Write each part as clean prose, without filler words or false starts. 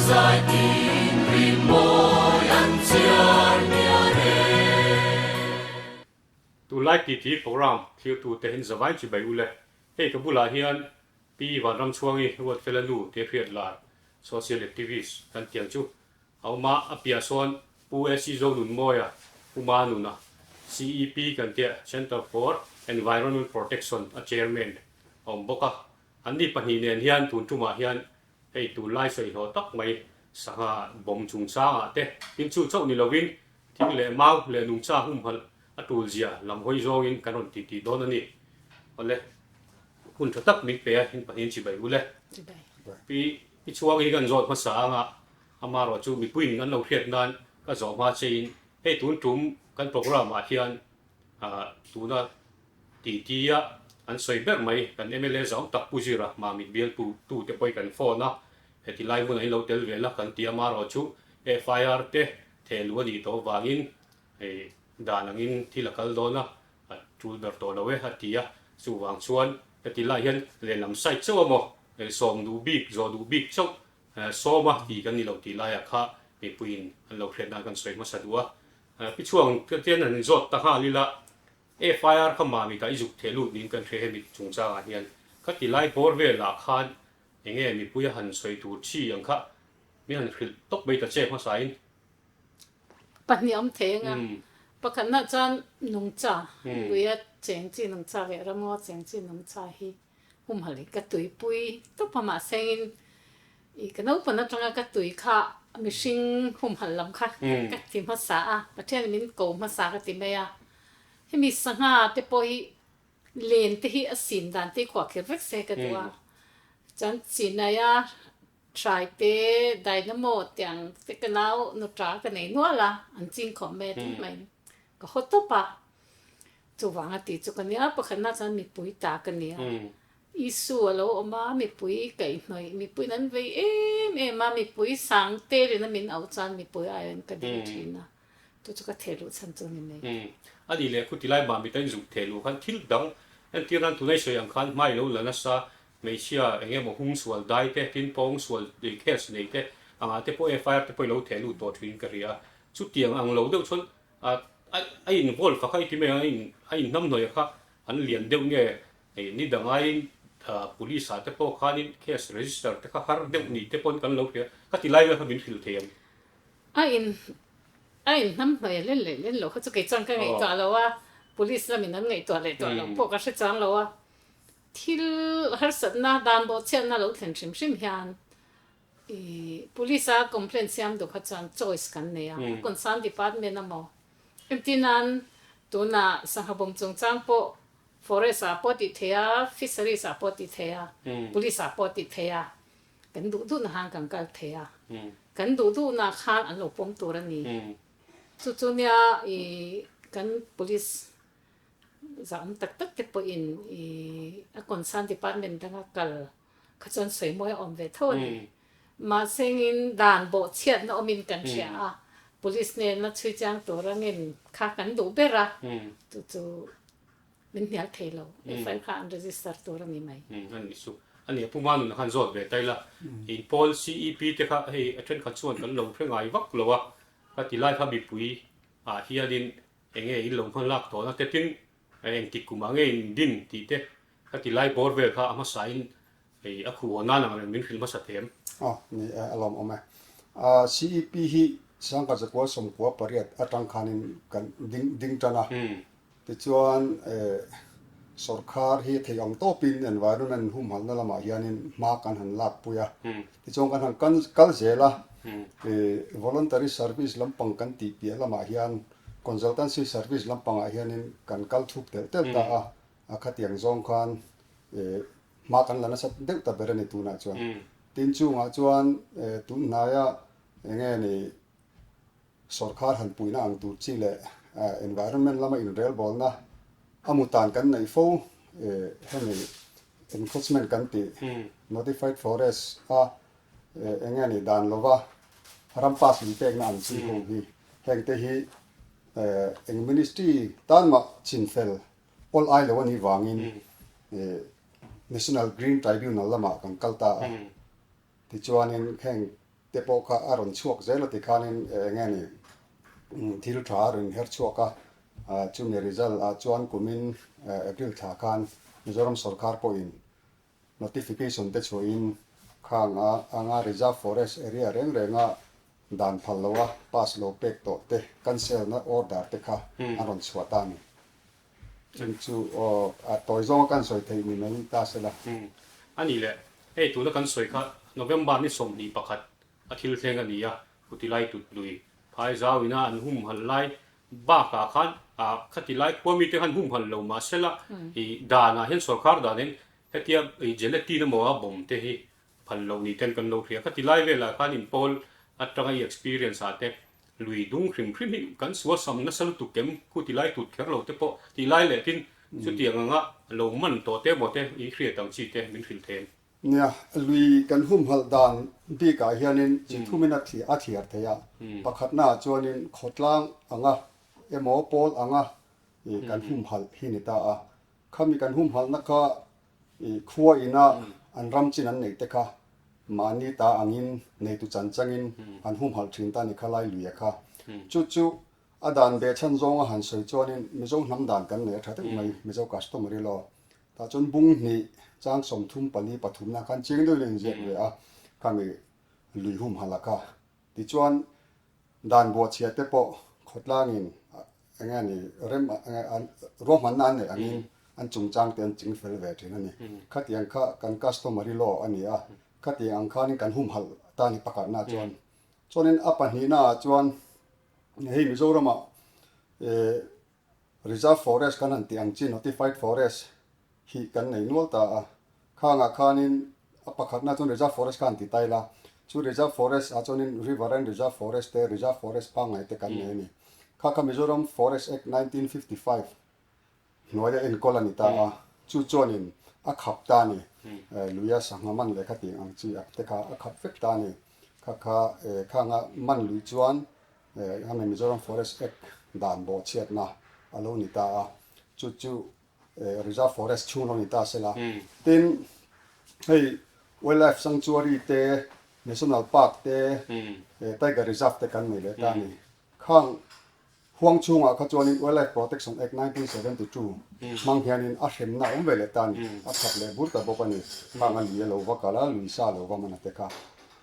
Zaitin rimawi an chhiar mial e. Tunlai titi program thlirtute in zavai chibai ule. Hei ka bulah hian Pi Vanramchhuangi Ruatfela nu te hriat lar social activist kan tiang chu a awm a, a piah sawn Pu AC Zonunmawia, Pu Manuna, CEP kan tia Centre for Environment Protection a chairman a awm bawk a. Anni pahnih nen hian tun tumah hian hei tunlai sawihlawh tak mai sangha bawm chungchangah te tin chu chauh ni lovin thing leh mau leh nungcha humhalh a tul zia lam hawi zawngin kan rawn titi dawn a ni. Awle, hun tha tak min pe a, in pahnihin chibai ule. Pi I chhuang hi kan zawt hmasa anga amarawh chu mipuiin an lo hriat nan ka zawh hma chein hei tun tum kan program ah hian tuna titi a an sawi ber mai kan mla zau tak Pu Zira Mamit bialtu tu te pawh hi kan phone a heti lai hmunah in lo tel ve la kan ti amarawh chu FIR te thehluh a nih tawh vangin hei dan angin thil a kal dawn a A tul ber tawh lo e a ti a, chuvang chuan heti lai hian lehlam side chauh a maw, sawm duh bik, zawh duh bik chauh sawm a ti kan ni lo tih laiah kha mipuiin an lo hriat nan kan sawi hmasa duh a. Pi Chhuang te hian han inzawt ta nghal ila, FIR kha mami ta i zuk theh lut niin kan hria hemi chungchangah hian khati lai bawr velah khan enge mipui a han sawi tur chi ang kha min han hrilh tawp mai ta che hmasain. Pahnih awm thei anga pakhatna chuan nungcha luia cheng chi nungcha leh ramngaw cheng chi nungcha hi humhalh hi ka tuipui tawp a mahse engin ih ka naupang atanga ka tui kha mihring humhalh lam kha ka ti hmasa a Pathian in min ko hmasa ka ti mai a hemi sangha te pawh hi len te hi a sin dan te hi khuahkhirh vek se ka duh a chuan chinai a Hraite, Dynamo tiang te ka nau nuta ka nei nual a, an ching khawp mai a tih mai. Ka haw tawp a, chuvang a tih chu ka nia, pakhatna chuan mipui ta ka nia. Isu a lo awm a, mipui kaihhnawih, mipuiin an vei em em a, mipui sang telin a min auh chuan mipui aiin ka ding thin a, chu chu ka theh luh chhan chu a ni mai. A nih leh khutilai mah mita inzuk theh luh khan thil dang entir nan tunai sawi ang khan hmai lo la nasa Hmeichhia eng emaw hung sual dai te, tin pawng sual case nei te angah te pawh FIR te pawh i lo theh lut tawh thin ka hria. Chutiang ang lo deuh chuan a a involve a kha i ti mai ang, a in a inhnamhnawih a kha an lian deuh nge ni dangaiin police ah te pawh khanin case register te kha har deuh ni te pawn kan lo hria. Ka ti lai vel kha min hrilh thei ang. A in a inhnamhnawih a len leh len loh kha chu kei chuan ka ngaihtuah lo a, police lamin an ngaihtuah leh tuah loh pawh ka hre chuang lo a. Thil harsatna dan bawhchhiatna lo thlen hrim hrim hian i police a complaint siam duh kha chuan choice kan nei a, a concern department emaw entir nan tunah sangha bawm chungchang pawh forest ah pawh tih theih a, fisheries ah pawh tih theih a, police ah pawh tih theih a, kan duh duhna khan kan kal thei a, kan duh duhna khan an lo pawm tur a ni. Chu chu nia i kan police Zahawm tak tak te pawhin i a concern department danga kal kha chuan sawi mawi a awm ve tho a ni. Mahse engin dan bawhchhiatna awmin kan hria a, police hnena chhui chiang tur angin kha kan duh ber a, chu chu min hnial thei lo. FIR kha an register tur a ni mai. A nih chu. A nih a Pu Manuna khan zawt ve ta ila, in pawl CEP te kha hei a thenkhat chuan kan lo hre ngai vak lo a, ka ti lai kha mipui ah hianin Enge in lo hman lak tawhna te tin engtik kumah nge in din tih te ka ti lai bawr vel kha a hmasa in hei a khuh haw nan ang reng min hrilh hmasa them. Aw ni e a lawm awm e. CEP hi Sangkhat zakua 98 atang khanin kan ding ding tan a. Tichuan sawrkhar hi thei ang tawpin environment humhalhna lamah hianin hma kan han lakpui a. Tichuan kan han kal zel a, voluntary service lampang kan tih piah lamah hian consultancy service lampangah hianin kan kal thuk telh telh ta a, a khatiang zawng khan hma kan la nasa deuh ta ber a ni tunah chuan. Tin chungah chuan tun hnaia eng nge ni Sawrkhar han puihna ang tur chi leh environment lama inrelbawlna a mutan kan neih fo hemi encroachment kan tih notified forest a eng nge ni dan lova ram pass inpekna ang chi ho hi hengte hi eng ministry tan mah chinfel awl ai lo a nih vangin National Green Tribunal lamah kan kal ta a tichuanin heng. te pawh kha a rawn chhuak zel a tikhanin eng nge ni thil tha a rawn her chhuak a, chumi result ah chuan kumin April thla khan Mizoram sawrkar pawhin Notification te chhuahin khang a anga Reserve Forest area reng renga dan phal loa pass lo pek tawh te cancel na order te kha an rawn chhuah ta a ni. Chung chu aw a tawi zawnga kan sawi theih ni mai ta se la. A ni le, hei tuna kan sawi kha November ni 21 a thil thleng a ni a, Putilai tut lui phai zau ina an humhalh lai bakah khan ah khati lai khua mite khan humhalh lo mahsela ih danah hian sawrkar dan hian hetia ih gelatin emaw a bawm te hi phal loh ni ten kan lo hria. Khati lai velah khan inpawl atanga i experience ah te lui dung hrim hrim hi kan sual sam nasa lutuk kem khuti lai tut kher lo te pawh tih lai leh tin chutiang anga lo man tawh te emaw te i hriat ang chi te min hrilh thei. Nia, lui kan humhalh dan bikah hianin chi thumin a a thliar thei a. Pakhatnaah chuanin khawtlang anga emaw pawl anga ih kan humhalh hi ni ta a. Khami kan humhalhna kha ih khua ina an ram chin an neih te kha mahni ta angin neitu chan changin an humhalh thin ta ni kha lai luia kha. Chu chu a dan ve chhan zawnga han sawi chuanin Mizo hnam dan kan nei a tha deuh mai, Mizo customary law. Tah chuan bung hnih chang 34 pathumna khan chiang deuhin a inziak ve a, khami lui humhalh a kha. Tichuan dan buahchhia te pawh khawtlangin eng nge ni rem ruahmanna an neih angin an chungchang te an ching fel ve thin a ni. Khatiang kha kan customary law a ni a, khatiang ang khanin kan humhalh ta ni pakhatna chuan. Chuanin a pahnihna ah chuan hei Mizoramah eh Reserve Forest kan han tih ang chi Notified Forest hi kan nei nual ta a. Khangah khanin a pakhatna chuan Reserve Forest kha han ti ta ila, chu Reserve Forest ah chuanin Riverine Reserve Forest te, Reserve Forest pangngai te kan nei a ni. Kha kha Mizoram Forest Act 1955 hnuaia enkawl a ni ta a, chu chuanin a khap ta a ni. Luia sangha man leh kha tih ang chi te kha a khap vek ta a ni. Kha kha khanga man lui chuan Hemi Mizoram Forest Act dan bawhchhiatna a lo ni ta a, chu chu Reserve Forest chhung lo ni ta se la. Tin, hei Wildlife Sanctuary te, National Park te, Tiger Reserve te kan nei leh ta a ni. Khang huang chhungah kha chuanin Wildlife Protection Act 1972 hmang hianin a hremna a awm ve leh ta a ni, a khat leh bur ta bawk a ni. Khang a lui a lo va kal a, lui sa lo va man a te kha.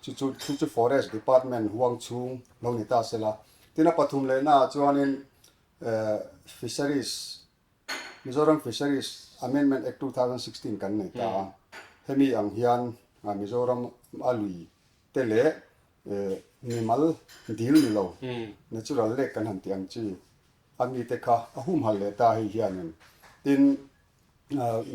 Chu chu chu chu Forest Department huang chhung lo ni ta se la. Tin a pathum lehna ah chuanin Fisheries, Mizoram Fisheries Amendment Act 2016 kan nei ta a. Hemi ang hian Mizoram a lui te leh mimal dil ni lo, natural lake kan han tih ang chi a mite kha a humhalh leh ta hei hianin. Tin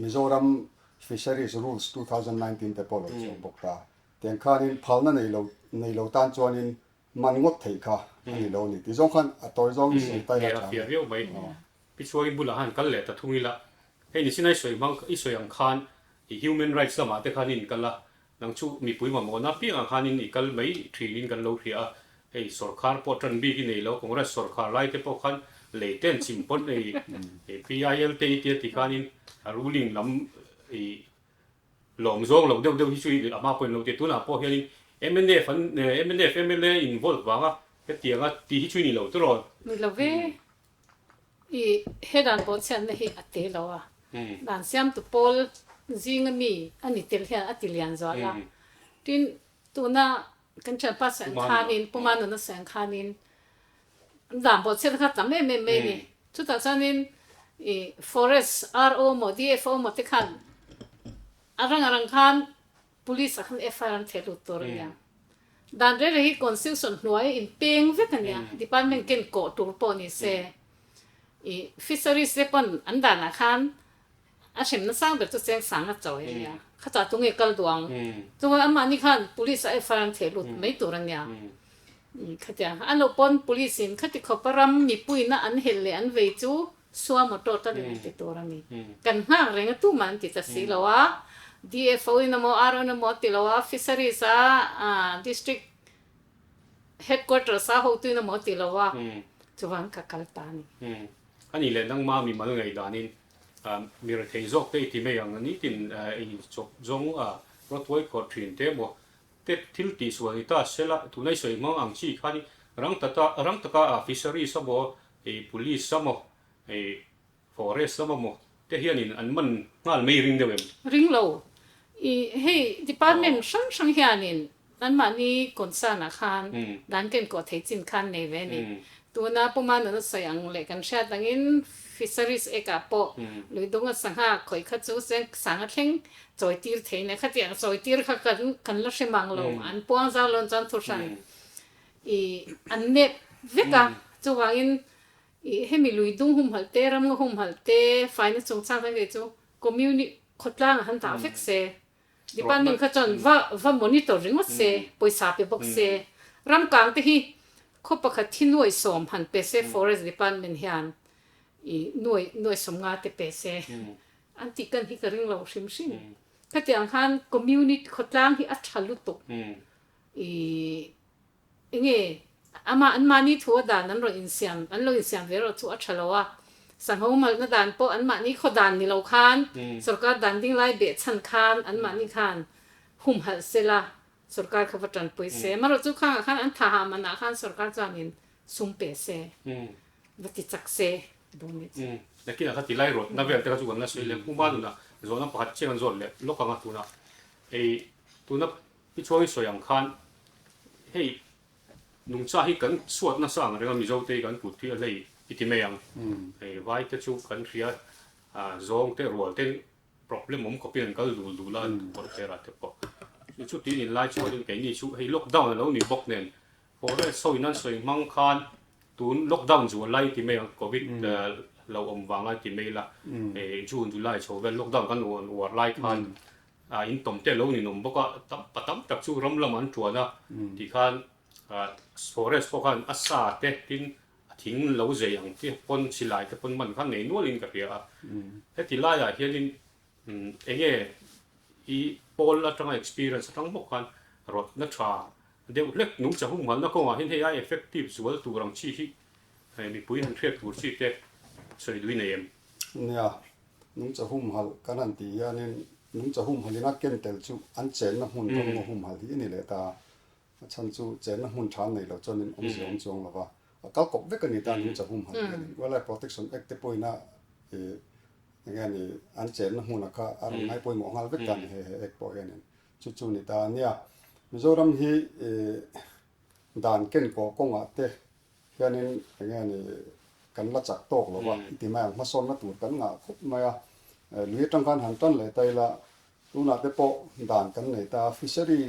Mizoram Fisheries Rules 2019 te pawh lo chhuak bawk ta. Tiang khanin phalna nei lo nei lo tan chuanin man ngawt theih kha a ni lo a ni tih zawng khan a tawi zawng in sawi tai la tha. A fiah viau mai. Pi Chuai bulah khan kal leh ta thung ila. Hei nichina i sawi hmang i sawi ang khan i human rights lamah te khan in kal a, nang chu mipui mamawhna piangah khan in i kal mai thin in kan lo hria a. Hei sawrkhar pawh tan bik i nei lo, Congress sawrkhar lai te pawh khan lei ten chim pawn ei PIL te i tia ti khanin a ruling lam i Lawm zawng lo deuh deuh hi chu i a hma pawhin lo ti a, tunah pawh hianin mnf an mnf mla involve vanga hetianga tih hi chu i ni lo tiraw? Ni lo ve, i he dan bawhchhiatna hi a te lo a, dan siamtu pawl zinga mi a ni tel hian a ti lian zual a, tin tuna kan thianpa sawi ang khanin Puma nuna sawi ang khanin Dan bawhchhiatna kha tam em em mai a ni. Chutah chuanin i Forest RO maw DFO maw te khan a rang a rang khan Police ah khan FIR an theh lut tur a nia. Dan reng reng hi Constitution hnuai in peng vek a nia. Department ken kawh tur pawh ni se i Fisheries te pawn an danah khan A hremna sang ber chu cheng sanga chawi a nia. Khatah tunge kal duh ang? Chuan amahni khan police a FIR an theh lut mai tur a nia. Khatia a lo pawn police in khati khawpa ram mipuina an helh leh an vei chu sua motor ta ring an ti tur a ni. Kan nghak reng a tumah an ti ta si lo a. DFO in emaw RO in emaw a ti lo a, Fisheries a District Headquarters a hotu in emaw a ti lo a, chuan ka kal ta a ni. A nih leh nangma mimal ngaihdanin mi rethei zawk te i ti mai ang, nitin ei chawp zawng rawtuai khawr thin te emaw. te thil tihsual ni ta sela, tuna i sawi hmang ang chi khan i rang tata rang taka a fisheries emaw ih police emaw ih forest lam emaw te hianin an man nghal mai ring deuh em? Ring lo. Ih hei department hrang hrang hianin anmahni concern ah khan dan ken kawh thei chin khan nei ve a ni. Tuna Puma nuna sawi ang leh kan hriat angin Fisheries Act ah pawh Luidunga sangha khawih kha chu sanga thleng chawi tir thei nia khatiang chawi tir kha kan kan la hre mang lo an puang zau lo chuan thu hran ih an nep vek a chuvangin ih hemi lui dung humhalh te ramnga humhalh te faina chungchang kan kei chu communi khawtlang ah han dah vek se department kha chuan va va monitor ringawt se pawisa pe bawk se ramkang te hi khaw pakhat thi nuaih sawm han pe se forest department hian ih nuaih nuaih sawm nga te pe se. An tih kan hi ka ring lo hrim hrim. Khatiang khan community khawtlang hi a tha lutuk. I enge ama an mahni thu a dan an rawn insiam an lo insiam ve erawh chu a tha lo a. Sangho malhna dan pawh an mahni khaw dan ni lo khan sorkar dan ding lai beh chhan khan an mahni khan humhalh sela sorkar kha va tanpui se. Amaherawh chu khangah khan an thaha manah khan sorkar chuanin sum pe se va ti chak se Nakinah kha ti lai rawt na vel te kha chu kan la sawi leh huma nunah zawhna pakhat chiang an zawt leh lawk ang a tunah hei tuna pi chhuang i sawi ang khan hei nungcha hi kan chhuat nasa ang reng a Mizo te hi kan kut hi a hlei i ti mai ang hei vai te chu kan hria zawng te rual te problem awm khawpin an kal dul dul a kawr kher ah te pawh chu chu tin in lai chuanin keini chu hei lockdown a lo ni bawk nen Forest ho in an sawi hmang khan tun lockdown zual lai ti mai ang covid lo awm vang lai ti mai la hei June July chho vel lockdown kan uar lai khan in tawm te lo ninawm bawk a tam pa tam tak chu ram lamah an tuan a ti khan forest pawh khan a sa te tin a thing lo zei ang te pawn silai te pawn man khan nei nual in ka hria a heti laiah hianin eng nge i pawl atanga experience atang bawk khan rawtna tha Deuh hlek nungcha humhalna kawngah hian hei ai effective zual tur ang chi hi hei mipui han hriat tur chi te sawi dui nei em? Nia, nungcha humhalh kan han tih hianin nungcha humhalhin a ken tel chu an chenna hmun rawng humhalh hi a ni leh ta. A chhan chu chenna hmun tha an neih loh chuanin awmzia awm chuang lo va, a kal kawp vek a ni ta nungcha humhalh hianin. Wildlife Protection Act te pawhin a ih eng nge ni an chenna hmunah kha a rawn ngai pawimawh nghal vek ta a ni he he Act pawh hianin. Chu chu ni ta a nia. Mizoram hi dan ken kawh kawngah te hianin eng nge ni kan la chak tawk lo va i ti mai ang. Hmasawnna tur kan ngah khawp mai a. Lui atang khan han tan leh ta ila tunah te pawh dan kan nei ta a. Fishery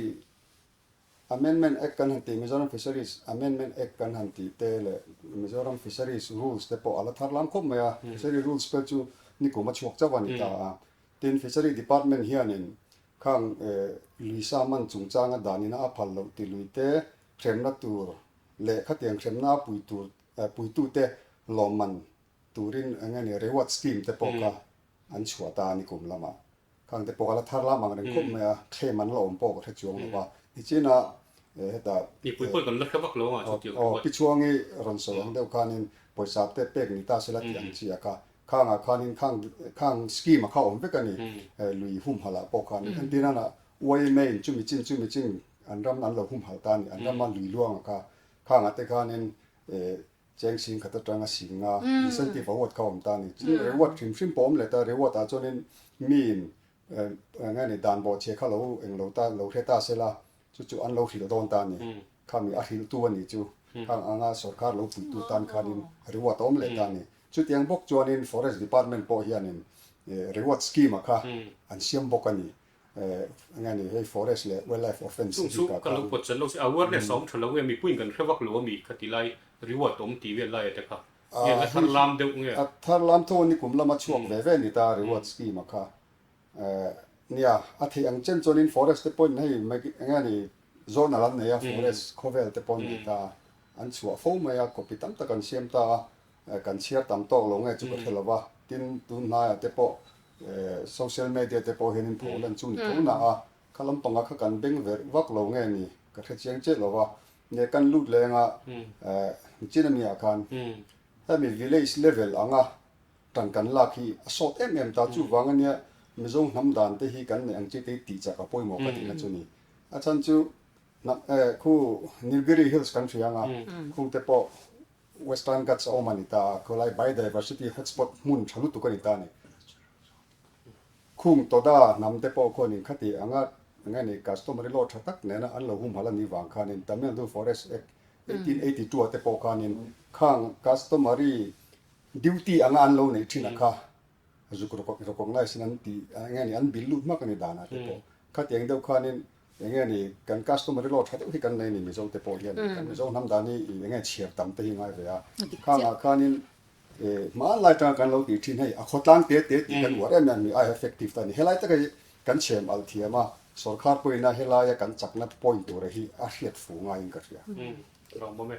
Amendment Act kan han tih Mizoram Fisheries Amendment Act kan han tih te leh Mizoram Fisheries Rules te pawh a la thar lam khawp mai a. Fishery Rules pawh chu nikum a chhuak chauh a ni ta a. Tin, Fishery Department hianin Khang Luisa man chungchanga danina a phal loh ti luite hremna tur leh khatiang hremna a pui tur puitute lawmman turin eng nge ni reward scheme te pawh kha an chhuah ta a ni kum lamah. Khang te pawh kha la thar lam ang reng khawp mai a, thlem an la awm pawh ka hre chuang lo va. Nichina hetah Mipui pawh kan la hre vak lo ang ah chutiang aw Pichhuangi rawn sawi ang deuh khanin pawisa te pek ni ta sela tih ang chi a kha. Khangah khanin khang khang scheme a kha awm vek a ni, lui humhalh ah pawh khan entir nana YMA in chumi chin chumi chin an ram an lo humhalh ta a ni, an rama lui luang a kha khangah te khanin cheng sing khat atanga sing nga incentive award kha awm ta a ni, tin reward hrim hrim pawh awm leh ta, reward ah chuanin miin eng nge ni dan bawhchhe kha lo eng lo ta lo hre ta sela Chu chu an lo hrilh dawn ta a ni. Khami a hrilhtu a nih chu. Khang anga sorkar lo puitu tan khanin reward a awm leh ta a ni. Chutiang bawk chuanin Forest Department pawh hianin reward scheme a kha an siam bawk a ni. Eng nge ni hei forest leh wildlife offence Chung chu bikah kan lo khan. pawt chan lo se awareness a awm tha lo nge mipuiin kan hre vak lo a mi kha ti lai reward awm tih vel laia te kha nge la thar lam deuh nge? A thar lam tho a ni kum lama chhuak ve ve ni ta reward scheme a kha. Nia, a theih ang chen chuanin forest te pawhin hei eng nge ni zonal an nei a, forest khawvel te pawh an nei ta a, an chhuah fo mai a, copy tam tak an siam ta a, kan chhiar tam tawk lo nge chu ka hre lo va, tin tun hnaiah te pawh social media te pawh hianin pho lan chu ni tho na a, kha lampanga kha kan beng verh vak lo nge ni ka hre chiang chiah lo va, nia kan lut leng a, chin amiah khan hemi village level anga Tan kan lak hi a sawt em em ta chuvang ania Mizo hnam dan te hi kan neih ang chi te hi tih chak a pawimawh ka tihna chu ni. A chhan chu Khu Nilgiri Hills kan hria anga khung te pawh Western Ghats a awm a ni ta a, khawlai biodiversity hotspot hmun tha lutuk a ni ta a ni. Khung Toda hnam te pawh khuanin khati anga enge ni customary law tha tak nena an lo humhalh a nih vang khanin Tamil Nadu Forest Act 1882 ah te pawh khanin khang customary duty anga an lo neih thin a kha zuk recognize in an ti enge ni an bil lut hmak a ni danah te pawh khatiang deuh khanin Enge ni kan customary law tha deuh hi kan nei ni Mizo te pawh hian kan Mizo hnam dan hi enge chhiar tam te hi ngai ve a. Khangah khanin hmanlai atanga kan lo tih thin hei a khawtlang te te tih kan uar em em hi a effective ta a ni. Helai taka hi kan chhem alh thiam a, sorkar pawhin a helaia kan chakna point tura hi a hriat fu ngaiin ka hria. Rawng e.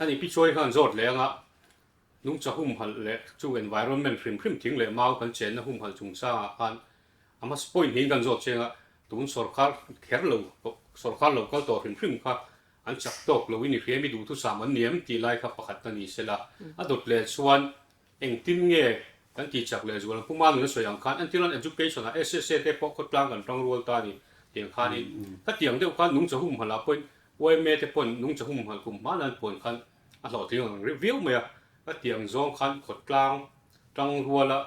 Ani pi Chuai khan zawt leh anga nungcha humhalh leh chu environment hrim hrim thing leh mau kan chenna humhalh chungchangah khan a hmasa point hnihin kan zawt chiang a, tun sawrkar kher lo sawrkar lo kal tawh hrim hrim kha an chak tawk loin i hriam i duhthusam an niam tih lai kha pakhat a ni sela. A dawt leh chuan Engtin nge kan tih chak leh zual ang? Pu Manun a sawi ang khan entirna education ah SSA te pawh khawtlang kan rang rual ta a ni tiang khanin khatiang deuh khan nungcha humhalh ah pawhin yma te pawn nungcha humhalh kum hma nan puan khan a hlawhtling ang reuh viau mai a, khatiang zawng khan khawtlang tang ruala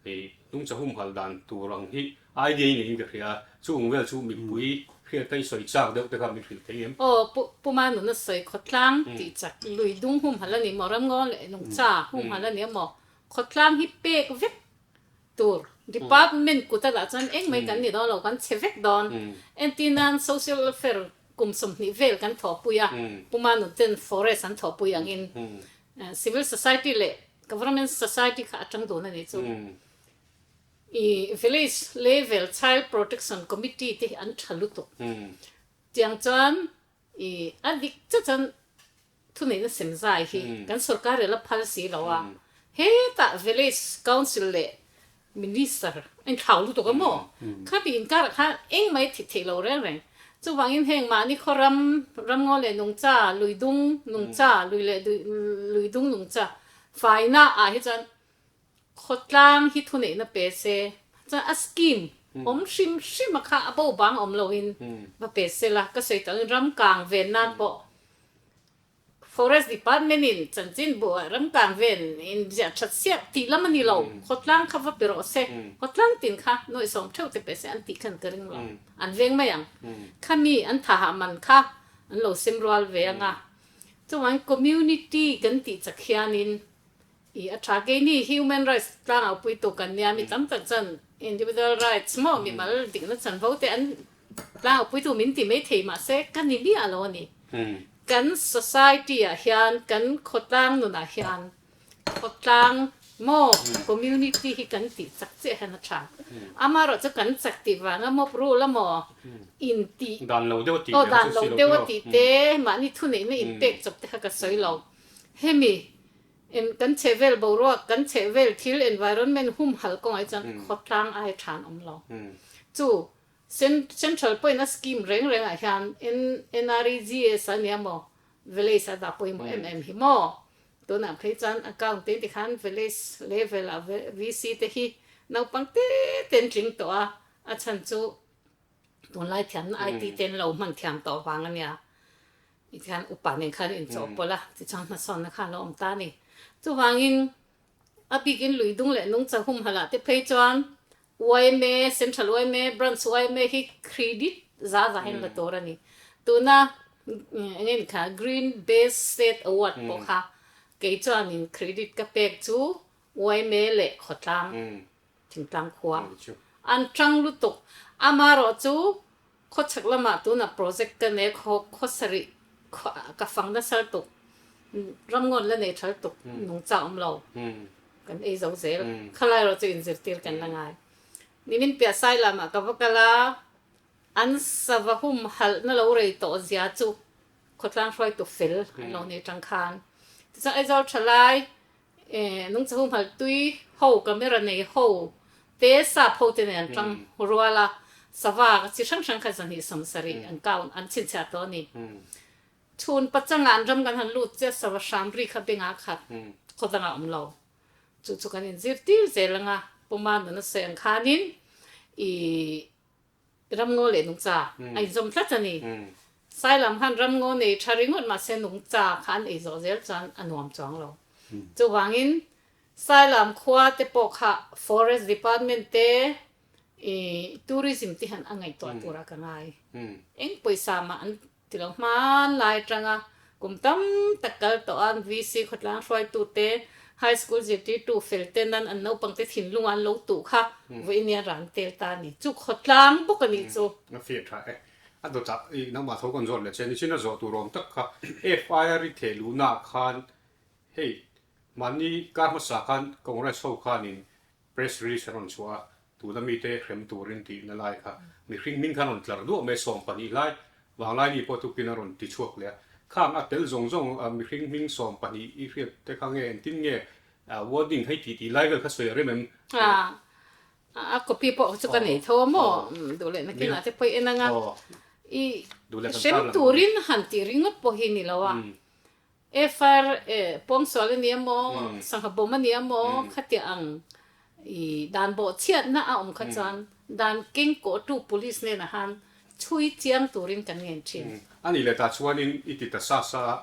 hei nungcha humhalh dan tur ang hi idea i neiin ka hria a, chung vel chu mipui hriat a i sawi chak deuh te kha min hrilh thei em? Aw, Pu Pu Manun a sawi khawtlang tih chak lui dung humhalh a ni maw, ramngaw leh nungcha humhalh a ni maw, khawtlang hi pek vek tur department kut a dah chuan engmai kan ni dawn lo, kan chhe vek dawn. Entir nan social welfare kum 20 vel kan thawhpui a, Pu Manun ten forest an thawhpui angin civil society leh government society kha a tang dun a nih chu. I village level child protection committee te hi an tha lutuk. Tiang chuan i a dik chiah chuan thuneihna sem zai hi kan sorkar rel a phal si lo a, hetah village council leh minister a inthlau lutuk a maw? Khati inkarah khan engmah i thih theih lo reng reng. Chuvangin heng mahni khaw ram, ramngaw leh nungcha, luidung nungcha, lui leh luidung nungcha faina ah hi chuan Khawtlang hi thuneihna pe se, chuan a scheme awm hrim hrim a kha a bo bang awm loin va pe se la, ka sawi tawh angin ram kang ven nan pawh Forest Department in chanchin buh ah ram kang ven in ziah that siak tih lam a ni lo, khawtlang kha va pe rawh se, khawtlang tin kha nuaihsawm theuh te pe se an tih khan ka ring lo, an veng mai ang. Khami an thaha man kha an lo sem rual ve anga, chuvangin community kan tih chak hianin I a tha keini human rights tlangau puitu kan nia mi tam tak chuan individual rights maw mimal dikna chanvo te an tlangau puitu min ti mai thei mahse ka ni miah lo a ni. Kan society ah hian kan khawtlang nunah hian khawtlang maw community hi kan tih chak chiah hian a tha. Amaherawh chu kan chak tih vanga mob rule amaw intih Dan lo deuh a tih aw dan lo deuh a tih te mahni thuneihna inpek chawp te kha ka sawi lo. Hemi Kan chhehvel boruak, kan chhehvel thil environment humhalh kawngah hi chuan khawtlang ai than awm lo. Chu Central pawhin a scheme reng rengah hian NREGS a nia maw, village a dah pawimawh em em hi maw? Tunah phei chuan account te tikhan village level ah VC te hi. Naupang te te an tling tawh a, a chhan chu tunlai thiamna IT te an lo hman thiam tawh vang a nia. Tikhian upa nen khan inchawhpawlh a, tichuan hmasawnna kha a lo awm ta a ni. Chuvangin a bikin lui dung leh nungcha humhalh ah te phei chuan yma, Central yma, Branch yma hi credit za za hian la tur a ni. Tuna eng nge ni kha Green Base State Award pawh kha kei chuanin credit ka pek chu yma leh khawtlang, thingtlang khua an tang lutuk. Amaherawhchu Khawchhak lamah tunah project ka nei khaw khaw sarih ka fang nasa lutuk, ramngawn la nei tha lutuk, nungcha awm lo, kan ei zo zel. Khalai erawh chu inzirtir kan la ngai. Nimin piah sai lamah ka va kal a, an sava hum halhna lo rei tawh zia chu khawtlang hruaitu fel an lo nei tang khan. Tichuan Aizawl thalai Nungcha humhalh tui ho camera nei ho te sap ho te nen an tang rual a, sava chi hrang hrang kha 270 an count an chhinchhiah tawh a ni. Chhun pachangah an ram kan han lut chiah sava hram ri kha bengah khat khaw dangah awm lo. Chu chu kan inzirtir zel anga Puma nuna sawi ang khanin ih Ramngaw leh nungcha a inzawm tlat a ni. Sailam khan ramngaw nei tha ringawt mahse nungcha kha an ei zawh zel chuan a nuam chuang lo. Chuvangin Sailam khua te pawh kha Forest Department te ih Tourism te hian a ngaihtuah turah ka ngai. Eng pawisa mah an Ti lo hmanlai atanga kum tam tak kal tawh a, VC khawtlang hruaitute, High School zirtirtu fel te nan an naupangte thinlunga an lo tuh kha vawiin hian ran tel ta a ni. Chu khawtlang bawk a nih chu. A fiah tha e. A dawtah i nangmah tho kan zawt leh che. Nichin a zawh tur awm tak kha FIR i theh luhnaah khan hei mahni kar hmasa khan Congress ho khanin Press release a rawn chhuah a, tuna mite hrem turin tihna lai kha mihring hming khan rawn tlar duah mai, 12 lai vanglai mi pawh tukin a rawn ti chhuak leh a. Khang a tel zawng zawng mihring hming 12 i hriat te kha nge engtin nge wording hei tih tih lai vel kha sawi a rem em? A copy pawh chu ka nei tho a maw? Duh leh nakinah te pawh i en ang a, i hrem turin han tih ringawt pawh hi ni lo a. FR, Pawngsual a nia maw, sangha bawm a nia maw, khatia ang i dan bawh chhiatna a awm kha chuan dan keng kawhtu police hnenah khan chhui chiang turin kan ngen thin. A nih leh tah chuanin i ti ta sa sa a,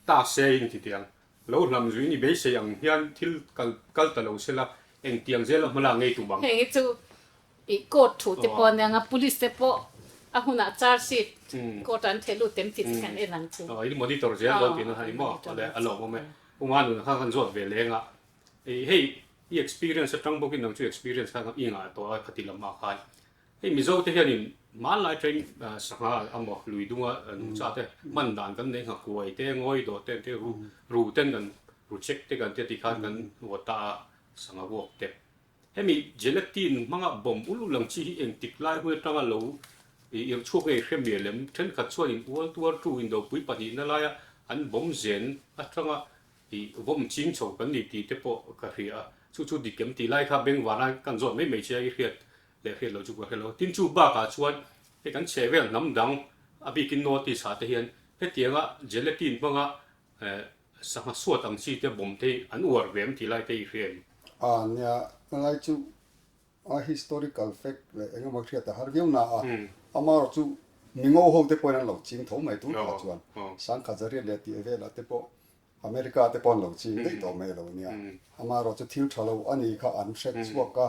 ta se in ti teh ang. Lo hlam zuiin i beisei ang hian thil kal kal ta lo sela engtiang zela hma lak ngei tum ang. Heng hi chu I court thu te pawh aniang a, police te pawh a hunah charge sheet court ah an theh lut em tih chu kan en ang chu. Aw, in monitor zel dawn tihna kha ni maw? Awle, a lawmawm e. U Manuna kha kan zawt ve leng a, i hei i experience atang bawkin nang chu experience kha i ngah tawh a khati lamah khan. Hei Mizo te hianin hmanlai train sangha amaw lui dunga nungcha te hman dan kan nei ngha kuai te, ngawi dawh te, ru ru ten kan ru check te kan tia tikhan kan vuah ta a sangha vuak te. Hemi gelatin hmanga bomb ul ul ang chi hi engtik lai hun atanga lo irh chhuak nge hre mial em? Thenkhat chuanin World War Two indopui pahnihna laia an bomb zen atanga vawm ching chho kan ni tih te pawh ka hria a, chu chu dik em tih lai kha bengvana kan zawt mai mai che a, i hriat leh hriat loh chu ka hre lo. Tin chu bakah chuan hei kan chheh vel hnam dang a bikin North East ah te hian hetianga gelatin hmanga Sangha suat ang chi te bawm te hi an uar ve em tih lai te i hria em? A nia, tunlai chu a historical fact leh eng emaw hriat a har viau na a, amaherawh chu mingo ho te pawhin an lo ching tho mai tun kha chuan sangkhat zariat leh tih velah te pawh America te pawh an lo ching daih tawh mai lo nia, amaherawh chu thil tha lo a ni kha an hre chhuak a,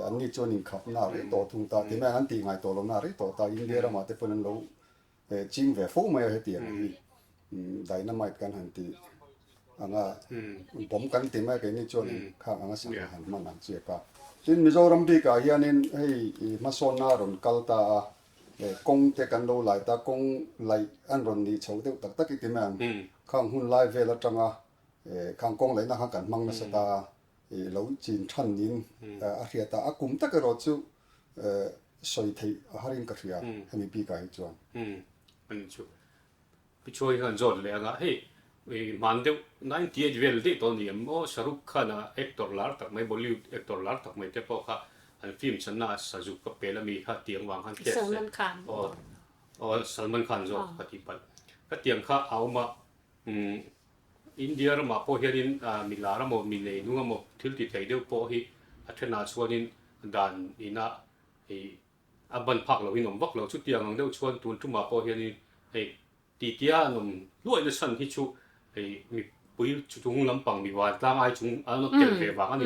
anni chuan inkhapna a rei tawh thung ta, ti mai an tih ngai tawh lo na a rei tawh ta, India ramah te pawhin an lo Ching ve fo mai a hetiang hi dynamite kan han ti anga bomb kan ti mai a keini chuan khang anga sangha han hman ang chiak a. Tin Mizoram bikah hianin hei i hmasawnna a rawn kal ta a, kawng te kan lo lai ta, kawng laih an rawn nih chho deuh tak tak i ti mai ang. Khang hun lai vel atanga khang kawng laihna kha kan hmang nasa ta a, i lo chin than niin a hriat a, a kum tak erawh chu sawi theih a har in ka hria hemi bikah hi chuan. Umm ani chu Pichuai khan zawt leh anga hei i hman deuh 98 vel daih tawh ni em aw Shahrukh Khan a actor lar tak mai Bollywood actor lar tak mai te pawh kha an film channa a sazuk ka pel ami kha tiang vang khan case Salman Khan aw aw Salman Khan zawk ka tih palh ka tiang kha a awm a umm India ramah pawh hianin mi lar amaw mi nei nung amaw thil ti thei deuh pawh hi a thenah chuanin. dan ina ih a ban phak lohin awm vak lo. Chutiang ang deuh chuan tun tumah pawh hianin hei Titia an awm hluai na chhan hi chu hei mipui chung lampang mi vantlang ai chung an rawn tel ve vang a ni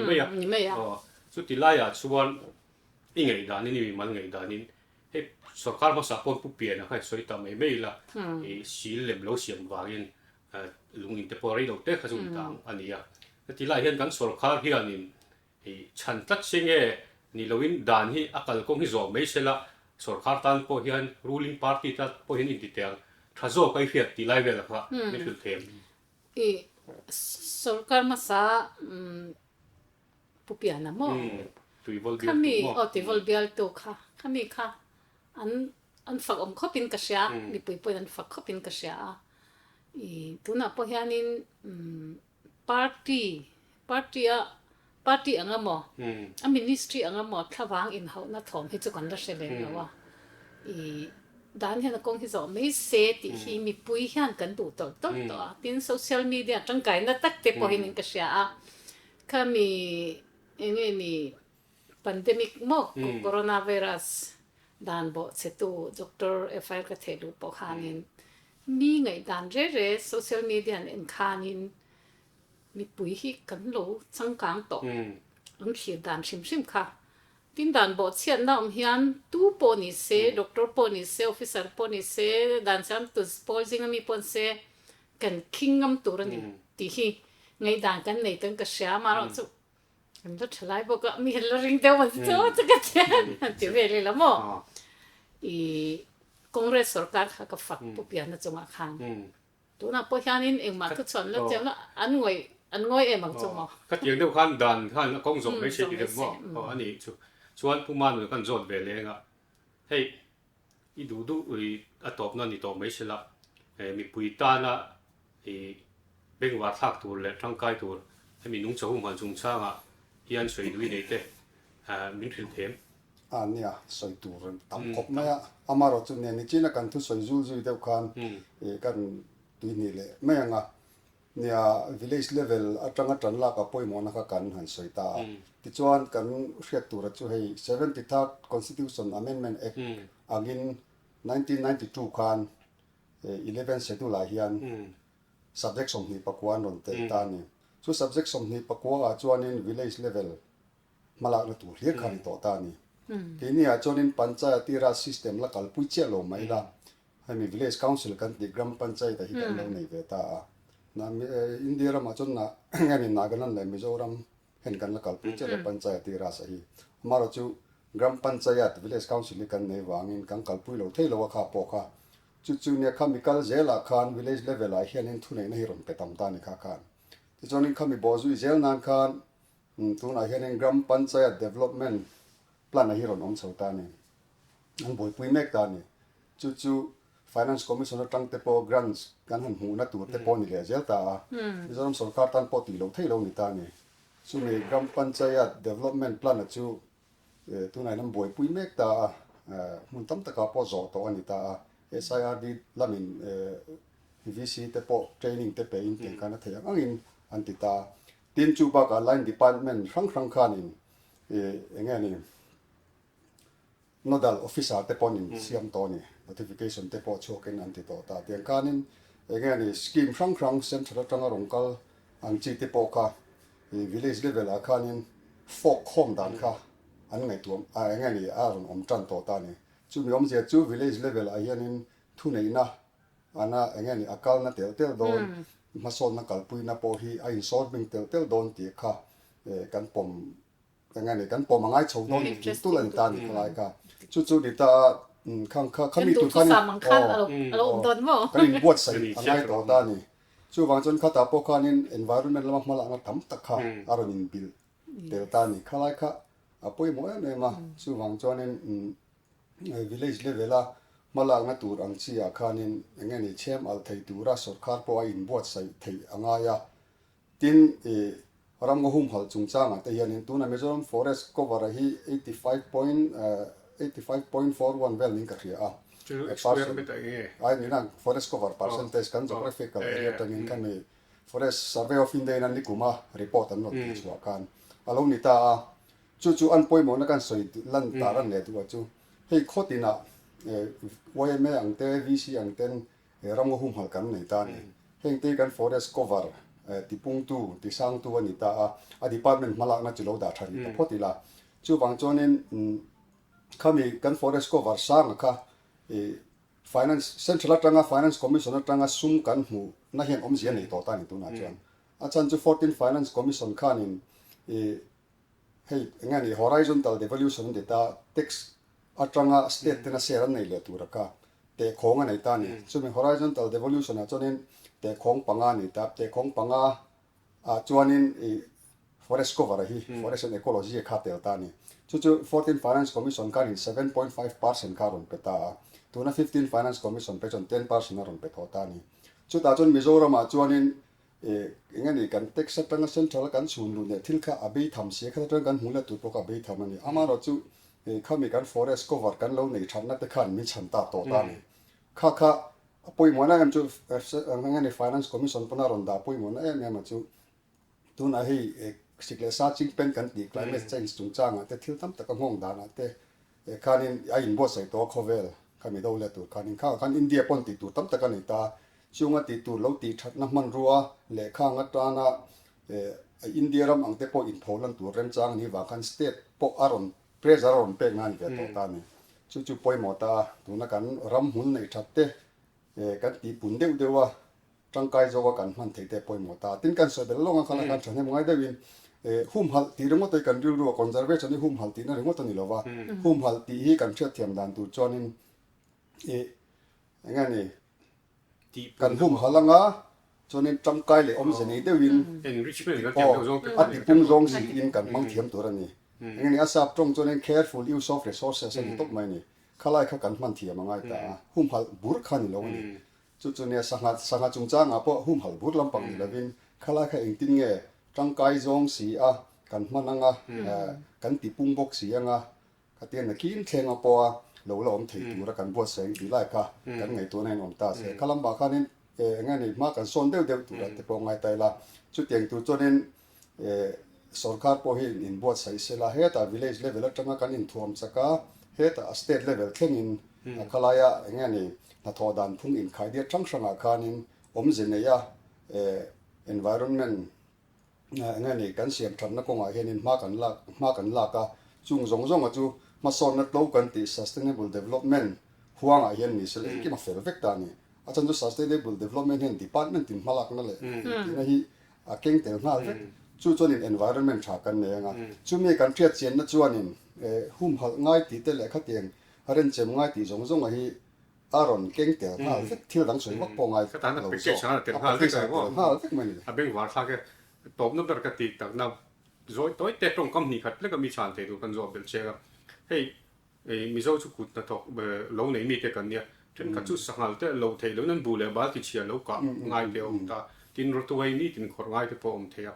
mai a. Aw chuti laiah chuan i ngaihdanin i mimal ngaihdanin hei sorkar hmasa pawn pu pian a kha sawi ta mai mai ila i sil lem lo siam vangin lung in te pawh rei lo te kha chu in tang a ni a. Heti lai hian kan sorkar hianin I chhan tlat se nge ni loin dan hi a kalkawng hi zawh mai sela sorkar tan pawh hian ruling party tan pawh hian intiteng tha zawk a i hriat tih lai vel kha min hrilh them. I sorkar hmasa Pu Piana maw? Khami aw Tuivawl bialtu kha khami kha an an fak awm khawp in ka hria mipui pawhin an fak khawp in ka hria a i tunah pawh hianin Party, party a, party anga maw, a ministry anga maw thlavang inhauhna thawm hi chu kan la hre lem lo a. I dan hian a kawng hi zawh mai se tih hi mipui hian kan duh tawlh tawlh tawh a. Tin, social media tangkaina tak te pawhin in ka hria a. Khami eng nge ni pandemic maw coronavirus dan bawh che tu Doctor FIR ka theh luh pawh khanin Mi ngaihdan re re social media an en khanin mipui hi kan lo changkang tawh an thlir dan hrim hrim kha. Tin dan bawhchhiatna awm hian tu pawh ni se, doctor pawh ni se, officer pawh ni se, dan siamtu pawl zinga mi pawh ni se kan khing ngam tur a ni tih hi ngaihdan kan nei tan ka hria amaherawhchu Kan la tha lai bawk a, mi han la ring deuh an chu chu ka thian han ti vel ila maw. I Congress sorkar kha ka fak pu pianna chungah khan tunah pawh hianin engmah thu chhuan la chiang lo an ngawih an ngawi em ang chu maw. Ka tiang deuh khan dan khan a kawng zawh mai se ti deuh maw. Aw a nih chu. Chuan Pu Manun kan zawt ve leng a, hei i duh duh i a tawpna ni tawh mai sela mipui tana I bengvar thlak tur leh tangkai tur hemi nungcha humhalh chungchangah hian sawi duh i nei te min hrilh them. A nia, sawi tur tam khawp mai a. Amaherawh chu nia, nichina kan thusawi zul zui deuh khan kan tuihnih leh mai ang a. Nia, village level atanga tan lak a pawimawhna kha kan han sawi ta a. Tichuan kan hriat tura chu hei 73rd Constitution Amendment Act angin 1992 khan 11 schedule ah hian subject 24 an rawn telh ta a ni. Chu subject 24 ah chuanin village level hmalakna tur hlir kha a ni tawh ta a ni. Keini ah chuanin Panchayati Raj system la kalpui chiah lo mai la, hemi village council kan tih Gram Panchayat ah hi kan lo nei ve ta a. India ramah chuan hemi Nagaland leh Mizoram Hen kan la kalpui chiah lo Panchayati Raj a hi. Amaherawh chu Gram Panchayat, Village Council hi kan nei vangin kan kalpui lo thei lo a kha pawh kha. Chu chu nia kha mi kal zelah khan village level ah hianin thuneihna hi rawn pe tam ta a ni kha khan. Tichuanin kha mi bawhzui zel nan khan tunah hianin Gram Panchayat Development Plan a hi rawn awm chho ta a ni. An buaipui mek ta a ni. Chu chu Finance Commission atang te pawh grants kan han hmuhna tur te pawh a ni leh zel ta a. Mizoram sorkar tan pawh tih loh theih lo ni ta a ni. Chumi Gram Panchayat Development Plan-a chu tunah hian an buaipui mek ta a, hmun tam takah pawh zawh tawh a ni ta a. SIRD lamin VC te pawh training te pein tiang khan a theih ang angin an ti ta a. Tin, chu bakah line department hrang hrang khanin eng nge ni? Nodal Officer te pawn in siam tawh a ni, notification te pawh chhuakin an ti tawh ta. Tiang khanin eng nge ni scheme hrang hrang central atanga rawn kal ang chi te pawh kha i village level ah khanin fork khawm dan kha an ngaihtuah a eng nge ni a rawn awm tan tawh ta a ni. Chumi awmzia chu village level ah hianin thuneihna ana eng nge ni a kalna telh telh dawn, hmasawnna kalpuina pawh hi a insawrbing telh telh dawn tih kha kan pawm Eng nge ni kan pawm a ngai chho dawn tih tul a ni ta a ni khalai kha. Chu chu ni ta a khang kha khami tur khan aw kan inbuatsaih a ngai tawh ta a ni. Chuvang chuan khatah pawh khanin environment lama hmalakna tam tak kha a rawn inbilh tel ta a ni. Khalai kha a pawimawh em em a, chuvang chuanin village level a hmalakna tur ang chi ah khanin eng nge ni chhem alh thei tura sorkar pawh a inbuatsaih theih a ngai a. Tin, i ramngaw humhalh chungchangah te hianin tuna Mizoram Forest cover a hi 85.85.41 vel niin ka hria a. Chu square meter eng nge? Ai nina forest cover percentage kan geographical area atangin khami Forest Survey of India in an ni kuma report an rawn tih chhuah khan a lo ni ta a. Chu chu an pawimawhna kan sawi lan tar an leh duh a chu hei khaw tinah yma ang te, VC ang ten ramngaw humhalh kan nei ta a ni. Heng te hi kan forest cover tipungtu, tisangtu a ni ta a, a department hmalakna chu lo dah tha rih ta phawt ila. Chuvang chuanin khami kan forest cover sanga kha Finance, Central atanga Finance Commission atanga sum kan hmuh na hian awmzia nei tawh ta a ni tunah chuan. A chhan chu Fourteen Finance Commission khanin ih hei eng nge ni horizontal devolution an ti ta, tax atanga state tena share an nei leh tur a kha tehkhawng a nei ta a ni. Chumi horizontal devolution ah chuanin tehkhawng panga a nei ta, tehkhawng panga ah chuanin ih forest cover a hi forest and ecology a kha tel ta a ni. Chu chu 14 Finance Commission khanin 7.5 percent kha a rawn pe ta a, tuna 15 Finance Commission phei chuan 10 percent a rawn pe tawh ta a ni. Chutah chuan Mizoramah chuanin ih eng nge ni kan tax atanga central a kan chhun luh leh thil kha a bei tham si a, khat atanga kan hmuh leh tur pawh kha a bei tham a ni. Amaherawhchu ih khami kan forest cover kan lo nei thatna te khan min chhan ta tawh ta a ni. Kha kha a pawimawhna em chu eng nge ni Finance Commission pawn a rawn dah pawimawhna em em a chu tunah hei sik leh sa chingpen kan tih climate change chungchangah te thil tam tak a nghawng danah te khanin a inbuatsaih tawh a khawvel kha mi do leh tur khanin khangah khan India pawn tih tur tam tak a nei ta chunga tih tur lo tih thatna hmanrua leh khang atana India ram ang te pawh inpholan tur remchang a nih vang khan state pawh a rawn Pressure a rawn pek nan ve tawh ta a ni. Chu chu pawimawh ta a, tuna kan ram hmun neih that te kan tihpun deuh deuh a, tangkai zawka kan hman theih te pawimawh ta a. Tin kan sawi belh lawng a, khalai khan thahnem ngai deuhin humhalh tih ringawt hi kan rilru a, conservation hi humhalh tihna ringawt a ni lo va, humhalh tih hi kan hriatthiam dan tur chuanin ih eng nge ni, Kan humhalh anga chuanin tangkai leh awmze nei deuhin aw a tipung zawng siin kan hmang thiam tur a ni. Eng nge a sap tawng chuanin careful use of resources a ni tawp mai a ni. Khalai kha kan hman thiam a ngai ta a, humhalh bur kha ni lo a ni. Chu chu nia sangha sangha chungchangah pawh humhalh bur lampang ni lovin khalai kha engtin nge tangkai zawng si a kan hman anga kan tipung bawk si anga Khatiang nakin thleng a pawha lo la awm thei tura kan buatsaih ang tih lai kha kan ngaihtuahna in awm ta se. Kha lamah khanin eng nge ni hma kan sawn deuh deuh tura te pawh ngai ta ila. Chutiang tur chuanin sorkar pawh hi inbuatsaih se la, hetah village level atanga kan inthuam chak a, hetah a state level thlengin khalaia eng nge ni hnathawh dan phung inkhaidiat hrang hrangah khanin awmze neia environment Eng nge ni, kan siam thatna kawngah hianin hma kan lak hma kan lak a, chung zawng zawnga chu hmasawnna tlo kan tih sustainable development huangah hian ni sela engkim a fel vek ta a ni. A chhan chu sustainable development hian department in hmalakna leh tihna hi a keng tel nghal vek. Chu chuanin environment tha kan nei anga, chumi kan hriat chianna chuanin humhalh ngai tih te leh khatiang renchem ngai tih zawng zawnga hi A rawn keng tel nghal vek, thil dang sawi vak pawh ngai lo zawk. A package a tel nghal vek mai a ni. A bengvar thlak e. Tawpna ber ka ti takna zawi tawi te tawngkam hnih khat leka mi chhan thei tur kan zawh belh chiang a. Hei Mizo chu kut hnathawk lo nei mite kan nia. Thenkhat chu sanghal te lo theih loin an buh leh bal ti chhia lo kah ngai te a awm ta. Tin rawtuai nitin khawrh ngai te pawh a awm thei a.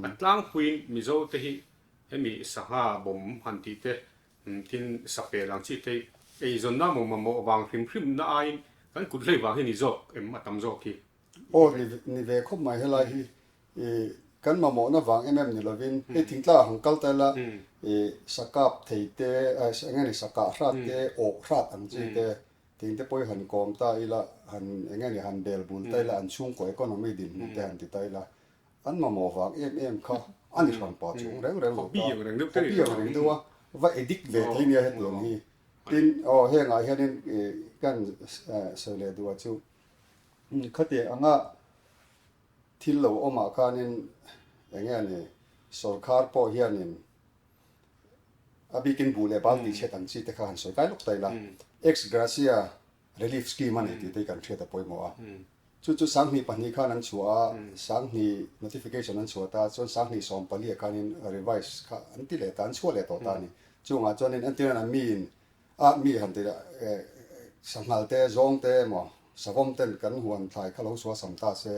A tlangpuiin Mizo te hi hemi sangha bawm han tih te Tin, sapel ang chi te eizawnna maw mamawh vang hrim hrim na aiin kan kut hlei vang hi ni zawk em a tam zawk hi. Aw ni ve khawp mai helai hi i kan mamawhna vang em em ni lovin hei thingtlang ah han kal ta ila i sakap thei te eng nge ni sakah hrat te awh hrat ang chi te thing te pawh hi han kawm ta ila han eng nge ni han bel bul ta ila an chhungkaw economy dinhmun te han ti ta ila An mamawh vang em em kha a ni hran pah chung reng reng lo ta. Hobby ang reng deuh te Hobby ang reng deuh a, va addict ve thei nia hetiang hi. Tin, aw hengah hianin kan sawi leh duh ah chu khatiang anga thil lo awmah khanin eng nge ni sorkar pawh hianin a bikin buh leh bal tihchhiat ang chi te kha han sawi kai lawk ta ila. Ex gratia Relief scheme a nei tih te hi kan hriat a pawimawh a. Chu chu 2002 khan an chhuah a, 2000 notification an chhuah ta, chuan 2014 ah khanin revise kha an ti leh ta, an chhuah leh tawh ta a ni. Chungah chuanin entirna an miin a mi han ti sanghal te, zawng te emaw savawm ten kan huan thlai kha lo suah sam ta se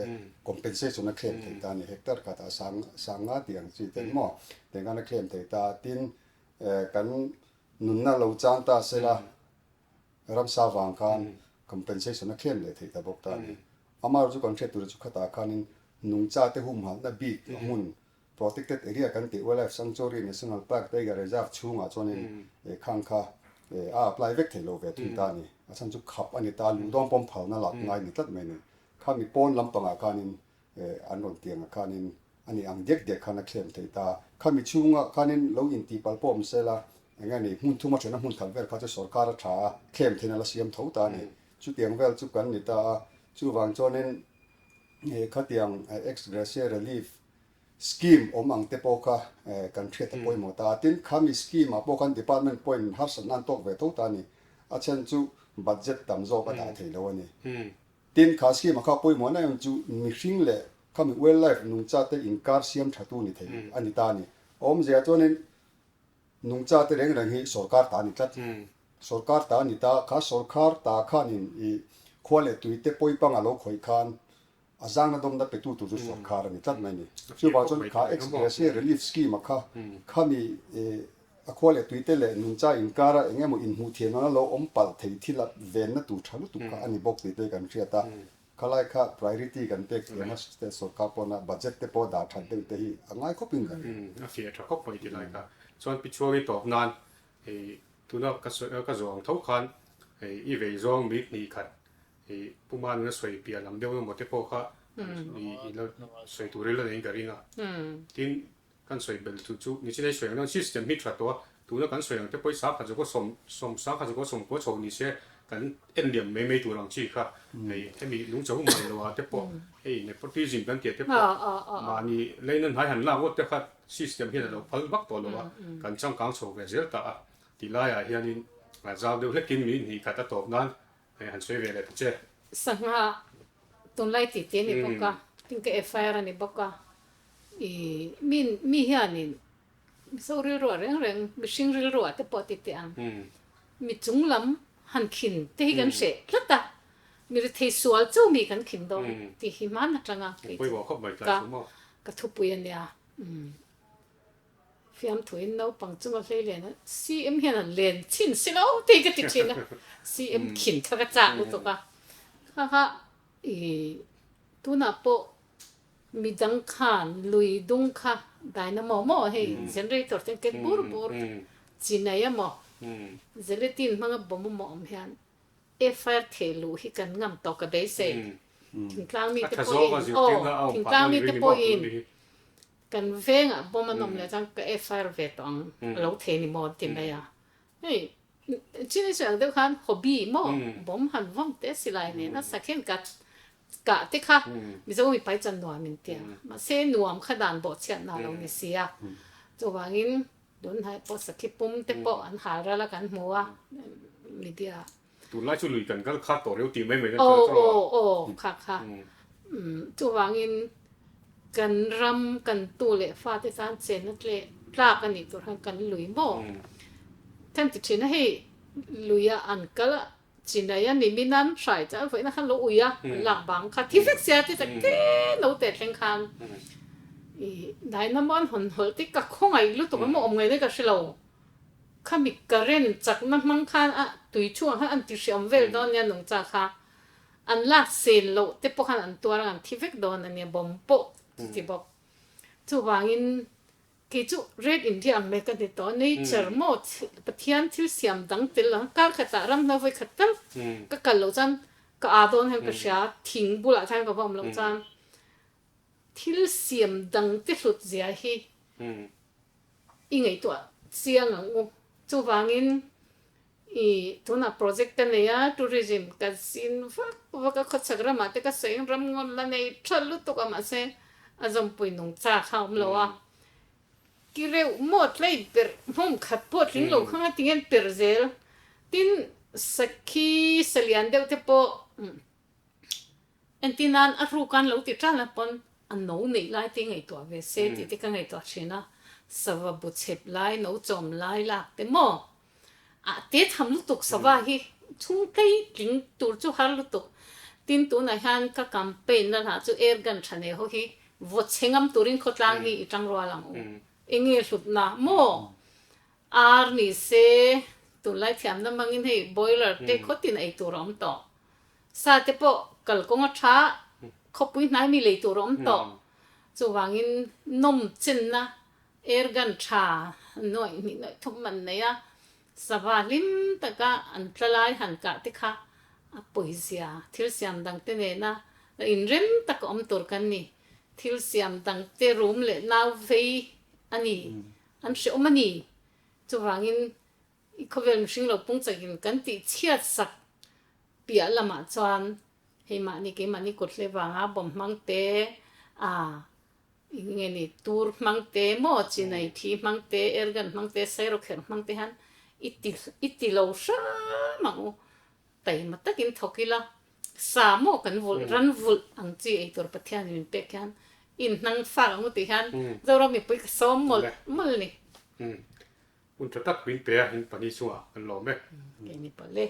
compensation a claim thei ta a ni. Hectare khatah sang sanga tih ang chi ten maw tiang khan a claim thei ta. Tin, kan nunna lo chang ta sela Ramsa vang khan compensation a claim leh theih ta bawk ta a ni. Amaherawhchu kan hriat tur chu khatah khanin nungcha te humhalhna bik a hmun Protected area kan tih Wildlife Sanctuary, National Park, Tiger Reserve chhungah chuanin khang kha a apply vek thei lo ve thung ta a ni. A chhan chu khap a ni ta, luhdawn pawm phalna lak ngai ni tlat mai a ni. Khami pawn lampangah khanin an rawn tiangah khanin a ni ang diak diak khan a claim thei ta. Khami chhungah khanin lo intihpalh pawh awm sela eng nge ni hmun thuma thena hmun khat vel kha chu sorkar a tha a, claim theihna la siam tho ta a ni. Chutiang vel chu kan ni ta a, chuvang chuanin khatiang ex gratia relief Scheme awm ang te pawh kha kan hriat a pawimawh ta a, tin khami scheme ah pawh khan department pawhin harsatna an tawk ve tho ta a ni. A chhan chu budget tam zawk a dah thei lo a ni. Tin kha scheme ah kha pawimawhna em chu mihring leh khami wildlife nungcha te inkar siam tha tu ni thei a ni ta a ni. A awmzia chuanin nungcha te reng reng hi sorkar ta a ni tlat. Sorkar ta a ni ta, kha sorkar ta khanin i khua leh tui te pawipang a lo khawih khan A zangna dawmna petu tur chu sorkar a ni tlat mai a ni. Chuvang chuan kha ex gratia relief scheme a kha khami a khua leh tuite leh nungcha inkara eng emaw inhmuh thiam nana lo awm palh thei thil a venna tur tha lutuk kha a ni bawk tih te kan hriat a. Khalai kha priority kan pek thiam a state sorkar pawna budget te pawh dah that deuh te hi a ngai khawpin ka ring. A fiah tha khawp mai tilai kha. Chuan Pi Chhuangi tawp nan hei tuna ka sawi ka zawh ang tho khan hei i vei zawng mi hnih khat I Pu Manuna sawi piah lam deuh emaw te pawh kha i la sawi tur ila neiin ka ring a. Tin, kan sawi bel chu chu nichin ei sawi ang dawn system hi tha tawh a, tuna kan sawi ang te pawh hi sangkhat zawk a sawm sawm sangkhat zawk a sawmkua chho ni se kan en liam mai mai tur ang chi kha hei hemi lungchho man lo ah te pawh hei nepotism kan tih ah te pawh mahni leina hnai han lak ngawt te kha system hian a lo phal vak tawh lo a, kan changkang chho ve zel ta a. Tilaiah hianin zau deuh hlekin mi hnih khat a tawp nan Hei han sawi ve leh ta che. Sangha tunlai tih te a ni bawk a, tin ka FIR a ni bawk a, ih mi mi hianin Mizo rilruah reng reng mihring rilruah te pawh ti teh ang, mi chung lam han khin te hi kan hreh tlat a, mi rethei sual chu mi kan khin dawn tih hi hman atanga kei chu ka ka thupui a nia. Fiamthuin naupang chunga hlei len a CM hian an len chhin si lo tih ka ti thin a, CM khin kha ka chak lutuk a, kha kha i tunah pawh midang khan lui dung kha dynamo maw hei generator te an ken bur bur chinai emaw gelatin hmanga bomb emaw awm hian FIR theh luh hi kan ngam tawh ka beisei thingtlang mite pawhin aw thingtlang mite pawhin Kan vengah bomb an awm leh chuan ka FIR ve tawh ang, a lo thei ni maw an ti mai a. Hei, chin i sawi ang deuh khan hobby maw bomb han vawm teh silai nen a sakhian ka kah te kha Mizo mipai chuan nuam in tia. Mahse nuam kha dan bawhchhiatna a lo ni si a. Chuvangin tunhnai pawh sakhi pum te pawh an hal ral a kan hmu a media ah. Tunlai chu lui kan kal kha tawh reuh tih mai mai kan kal tawh a. Aw aw kha kha. Chuvangin kan ram kan tu leh fate tan chenna tle tlak a nih tur khan kan lui maw? Kan ti thin a hei luia an kal a chinai a ni min an hrai chuan vawiin khan lo ui a an lak bang kha thi vek sia ti tak te lo teh thleng khan i dynamo an hawn hawlh te ka khawngaih lutuk a maw awm ngaihna ka hre lo. Khami current chakna hmang khan a tui chhuah khan an ti hriam vel dawn nia nungcha kha an lak sen loh te pawh khan an tuar ang an thi vek dawn a nia bawm pawh chuti bawk. Chuvangin kei chu Red India ang mai ka ni tawh nature maw Pathian thil siam dang tel ang kar khatah ram hna vawi khat tal ka kal loh chuan ka aa dawn hian ka hria thing bulah khan ka va awm loh chuan thil siam dang te hlut zia hi I ngaihtuah chiang ang u. Chuvangin i tunah project ka nei a, tourism ka zin vak vak a, khawchhak ramah te ka sawi ang, ramngawn la nei tha lutuk a mahse a zawmpui nung chak kha a awm lo a. Ki reuh maw tlei per hmawm khat pawh tling lo kha nga tinge an per zel. Tin sakhi salian deuh te pawh Entir nan a ruk an lo ti tan a pawn a no neih lai te ngaihtuah ve se tih te ka ngaihtuah thin a, sava bu chhep lai, no chawm lai lak te maw ah te tham lutuk sava hi chhung tlei tling tur chu har lutuk. Tin tunah hian ka campaign na lah chu air gun tha nei ho hi vaw chhe ngam turin khawtlang hi i tang rual ang u. Enge hlutna maw Ar ni se, tunlai thiamna hmangin hei boiler te khawtin ei tur a awm tawh. Sa te pawh kalkawng a tha, khawpui hnai mi lei tur a awm tawh. Chuvangin nawm chenna airgun tha nuaih hnih nuaih thum an nei a, sava hlim taka an tla lai han kah te kha a pawizia thil siam dang te nena la inrem tak a awm tur kan ni. Thil siam dang te rum leh nau vei a ni, an hreawm a ni. Chuvangin i khawvel mihring lo pung chakin kan tih chhiat sak piah lamah chuan hei mahni keimahni kut hle vanga bawm hmang te a eng nge ni tur hmang te maw chinai thi hmang te airgun hmang te sairawkherh hmang te hian i ti i ti lo hram ang u taima takin thawk ila sa maw kan vulh ran vulh ang chi ei tur Pathianin min pek hian inhnang fak ang u tih hian Zoram mipui ka sawm mawlh mawlh a ni. Hun tha tak min pe a, in pahnih chungah kan lawm e. Keini pawh le.